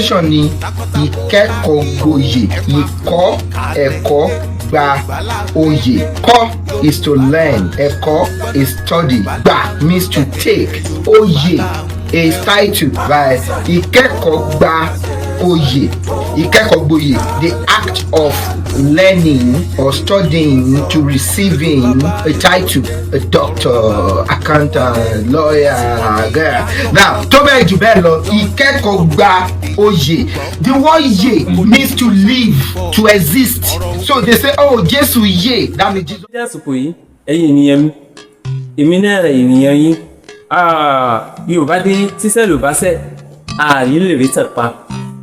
Graduation ni ìkẹ́kọ̀ọ́gboyè. Ìkọ́ ẹ̀kọ́ gba oyè. Kọ́ is to learn, ẹ̀kọ́ is study, gbà means to take, oyè is title, right? Ìkẹ́kọ̀ọ́ gba oyè, ìkẹ́kọ̀ọ́gboyè, the act of learning or studying to receiving a title, a doctor, accountant, lawyer, girl. Now, tó bẹ́ẹ̀ jù bẹ́ẹ̀ lọ, ìkẹ́kọ̀ọ́ gba oyè. The word yè means to live, to exist. So they say, "Oh, Jésù yè." That means Jesus. Ní àsìkò yìí, ẹ̀yin ènìyàn mi, èmi náà ènìyàn yín. Ah, Yorùbá dé tíṣẹ́ ló bá ṣẹ́ ààyè lè rí tàn pa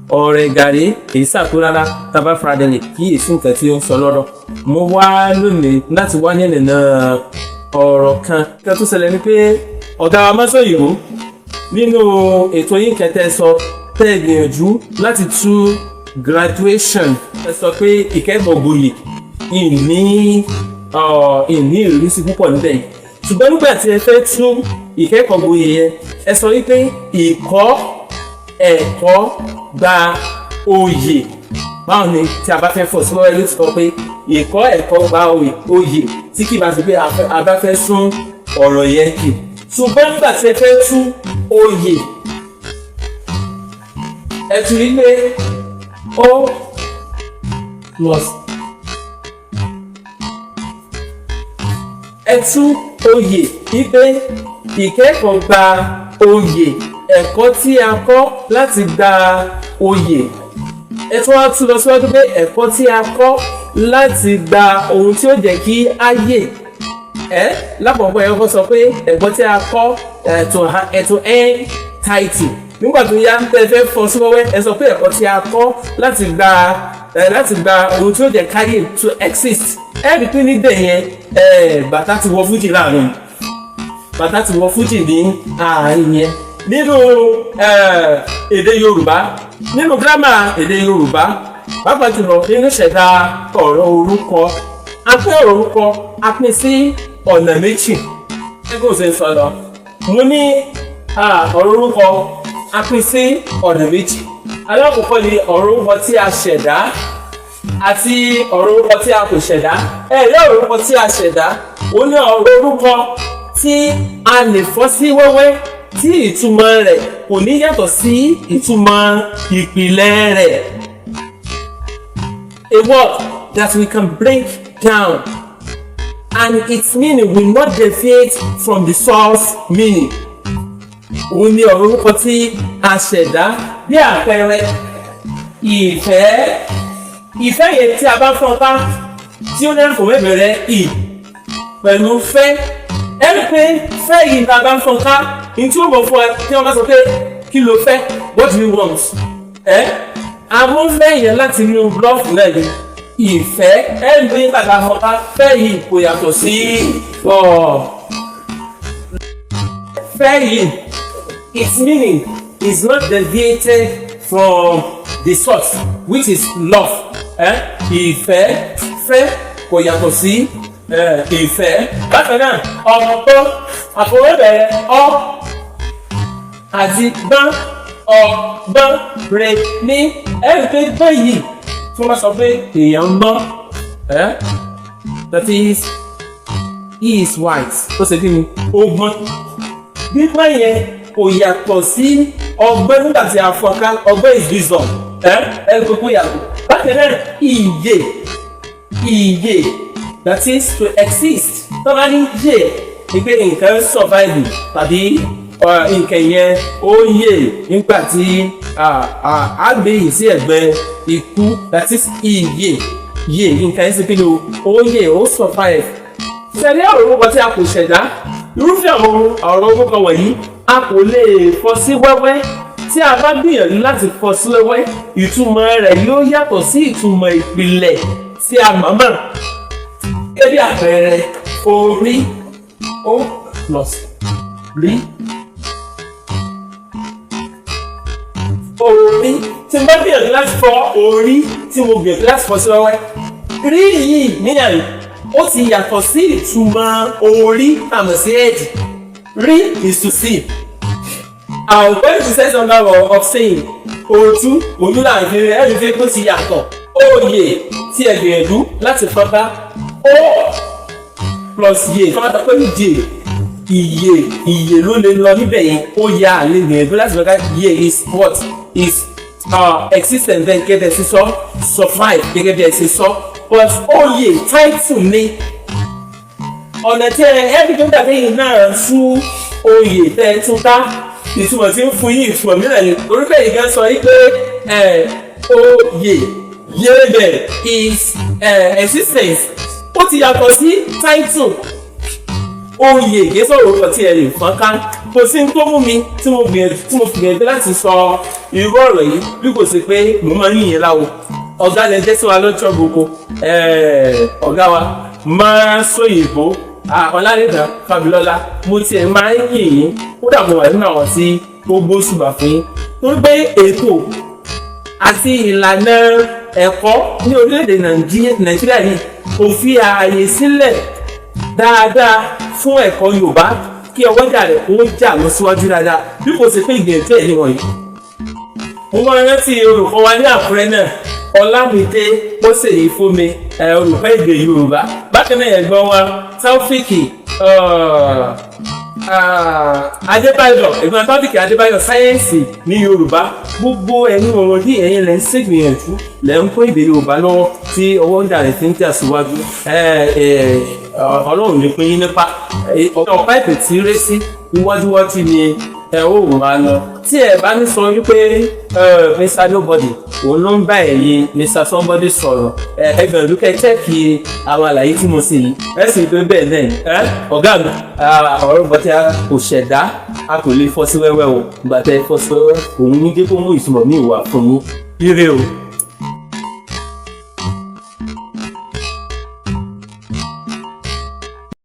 ọ̀rẹ́ gàrí èyí sàkó rárá tábà faradẹ̀lẹ̀ kíyèsí nǹkan tí ó ń sọ lọ́rọ̀. Mo wá lónìí láti wá yànnàná ọ̀rọ̀ kan. Nǹkan tó ṣẹlẹ̀ ni pé ọ̀gá wa Mọ́sọ̀yìnbó nínú ètò yín kẹtẹ sọ tẹ́ ẹ gbìyànjú láti tú graduation, ẹ sọ pé ìkẹ́kọ̀ọ́ gboyè. Ìní ìrísí púpọ̀ níbẹ̀, ṣùgbọ́n nígbà tí ẹ fẹ́ tú ìkẹ́kọ̀ọ́ gboyè yẹn, ẹ sọ wípé ìkọ́ ẹ̀kọ́ gba oyè. Báwo ni tí a bá fẹ́ fọ̀ sí wẹ́wẹ́ ló ti sọ pé ìkọ́ ẹ̀kọ́ gba oyè, tí kì bá ti pé a bá fẹ́ sún ọ̀rọ̀ yẹn kì? Ṣùgbọ́n nígbà tí ẹ fẹ́ tú oyè, ẹ tún rí pé o plus ẹ tú oyè wípé ìkẹ́kọ̀ọ́ gba oyè, ẹ̀kọ́ tí a kọ́ láti gba oyè. Ẹ tún wá tún lọ síwájú pé ẹ̀kọ́ tí a kọ́ láti gba ohun tí ó jẹ́ kí á yè. Ẹ lápapọ̀, ẹ kọ́kọ́ sọ pé ẹ̀kọ́ tí a kọ́ to earn title. Nígbà tó yá, tẹ́ fẹ́ fọ́ sí wẹ́wẹ́, ẹ sọ pé ẹ̀kọ́ tí a kọ́ láti gba ohun tí ó jẹ́ káyè, to exist. Ẹ rí i pé níbẹ̀ yẹn, bàtà ti wọ fújì láàrin, bàtà ti wọ fújì ní àárín yẹn. Nínú èdè Yorùbá, nínú gírámà èdè Yorùbá, pàápàá jùlọ nínú ìṣẹ̀dá ọ̀rọ̀ orúkọ, a pín ọ̀rọ̀ orúkọ, a pín sí ọ̀nà méjì. Ẹgbẹ́ òsè ń sọ lọ, mo ní ọ̀rọ̀ orúkọ a pín sí ọ̀nà méjì. Alákọ̀ọ́kọ́ ni ọ̀rọ̀ orúkọ tí a ṣẹ̀dá àti ọ̀rọ̀ orúkọ tí a kò ṣẹ̀dá. Ẹ rí ọ̀rọ̀ orúkọ tí a ṣẹ̀dá, ó ní ọ̀rọ̀ orúkọ tí a lè fọ́ sí wẹ́wẹ́ tí ìtumọ̀ rẹ̀ kò ní yàtọ̀ sí ìtumọ̀ ìpìlẹ̀ rẹ̀. A word that we can break down and its meaning will not deviate from the source meaning. Òun ni ọ̀rọ̀ orúkọ tí a ṣẹ̀dá. Bí àpẹẹrẹ, ìfẹ́. Ìfẹ́ yẹn, tí a bá fọ́n ká, tí ó ní àfọ̀mẹ́bẹ̀rẹ̀ ì pẹ̀lú fẹ́, ẹ rí pé fẹ́ yìí, tá a bá ń fọ́n ká ní tí ó mọ̀ fún ẹ, tí wọ́n bá sọ pé kí ló fẹ́, what do you want, ẹ àwọn fẹ́ yẹn láti inú love náà ni ìfẹ́. Ẹ rí pé nígbà tá a fọ́n ká, fẹ́ yìí kò yàtọ̀ sí fẹ́ yìí. Its meaning is not deviated from the source, which is love. Eh? Ìfẹ́, fẹ́ kò yàtọ̀ sí ìfẹ́. Bákan náà, ọgbọ́n, àfọwọ́bẹ̀rẹ̀ ọ àti gbọ́n, ọgbọ́n rẹ ní. Ẹ rí pé gbọ́n yìí, tí wọ́n bá sọ pé èèyàn ń gbọ́n, that is, he is wise, tó ṣe kí ni, ó gbọ́n. Gbígbọ́n yẹn kò yàtọ̀ sí ọgbọ́n nígbà tí a fọ́n ká. Ọgbọ́n is wisdom. Ẹ ẹ pé kó yàtọ̀. Bákan náà, ìyè, ìyè, that is to exist. Tó bá ní yè ni pé nǹkan survive tàbí nǹkan yẹn ó yè nígbà tí a gbé yìí sí ẹ̀gbẹ́ ikú, that is ìyè, yè, nǹkan yẹn sì kí ni o, ó yè, ó survive. Ṣẹlẹ̀ ọ̀rọ̀ orúkọ tí a kò ṣẹ̀dá, irúfẹ́ àwọn ọ̀rọ̀ orúkọ wọ̀nyí, a kò lè fọ́ sí wẹ́wẹ́. Tí a bá gbìyànjú láti fọ́ sí wẹ́wẹ́, ìtumọ̀ rẹ̀ yóò yàtọ̀ sí ìtumọ̀ ìpìlẹ̀ tí a mọ̀ mọ̀. Gẹ́gẹ́ bí àpẹẹrẹ, orí, o plus rí, orí. Tí n bá gbìyànjú láti fọ́ orí, tí mo gbìyànjú láti fọ́ sí wẹ́wẹ́, rí yìí níyàrá, ó ti yàtọ̀ sí ìtumọ̀ orí àmọ̀ sí head. Rí is to see. I'm going to say something of saying Ojú ojú là ń fi rí ẹ̀rí fi kó ti yàtọ̀. Oyè tí ẹ gbìyànjú láti fọ́nká, ó plus yè tó bá sọ pé yè, ìyè, ìyè ló lè lọ níbẹ̀ yẹn. Ó yà á lè gbìyànjú láti fọ́nká. Yè is what is existence then, gẹ́gẹ́ bí sọ survive, gẹ́gẹ́ bí ẹ ṣe sọ. But oyè, title ni. Ọ̀nà tí ẹ ẹ́ bí tó dàbí yìí náà fún oyè tẹ́ ẹ tún ká, ìtumọ̀ tí ń fún yín, ìtumọ̀ mìíràn ni. Orúkọ yìí gan sọ yìí pé oyè yébẹ̀ is existence, ó ti yàtọ̀ sí title. Oyè kìí sọ̀rọ̀ orúkọ tí ẹ lè fọ́n ká. Kò sí ní tó mú mi tí mo fi gbìyànjú láti sọ irú ọ̀rọ̀ yìí bí kò sí pé mo máa ń yìnyín láwo. Ọ̀gá lè jẹ́ sí wa lọ́jọ́ gbogbo. Ọ̀gá wa máa ń sóyìnbó, Ọlálẹ́kan Fábílọ́lá, mo tiẹ̀ máa ń yìn yín. Kódà mo wà nínú àwọn tí ó gbóṣùbà fún yín, torí pé ètò àti ìlànà ẹ̀kọ́ ní orílẹ̀-èdè Nàìjíríà yìí kò fi ààyè sílẹ̀ dáadáa fún ẹ̀kọ́ Yorùbá kí ọwọ́jà rẹ̀ kó jà lọ síwájú dáadáa, bí kò sí pé ìgbìyànjú ẹ̀ níwọ̀nyí. Mo máa rántí olùkọ́ wa ní Àkúrẹ́ náà, Ọlámídé Bọ́sẹ̀yì Fúnmi, olùkọ́ èdè Yorùbá. Bákan náà, ẹ̀gbọ́n wa Taofiki Adébáyọ̀, ẹ̀gbọ́n Taofiki Adébáyọ̀, sáyẹ́ǹsì ní Yorùbá. Gbogbo ẹ̀yin wọ̀nyí, ẹ̀yin lẹ́ ń ṣègbìyànjú, lẹ́ ń kó èdè Yorùbá lọ́wọ́ tí ọwọ́ ń dà rẹ̀ fi ń tẹ̀ síwájú. Ọlọ́run ní pín yín nípa ọ̀pá ìpè tí ré sí iwájúwájú ni ẹ ó máa lọ. Tí ẹ bá ní sọ wípé Mr Nobody òun ló ń bá ẹ̀yin Mr Somebody sọ̀rọ̀, ẹgbẹ̀rún kẹ́ check àwọn àlàyé tí mo sì yìí, ẹ sì pé bẹ́ẹ̀ náà. Ẹ ọ̀gá mi, ọ̀rọ̀ bọ́tí a kò ṣẹ̀dá, a kò lè fọ́ sí wẹ́wẹ́ o. Ìgbà tẹ́ fọ́ sí wẹ́wẹ́, òun ní dé kó mú ìtumọ̀ ní ìwà fún yín. Ire o.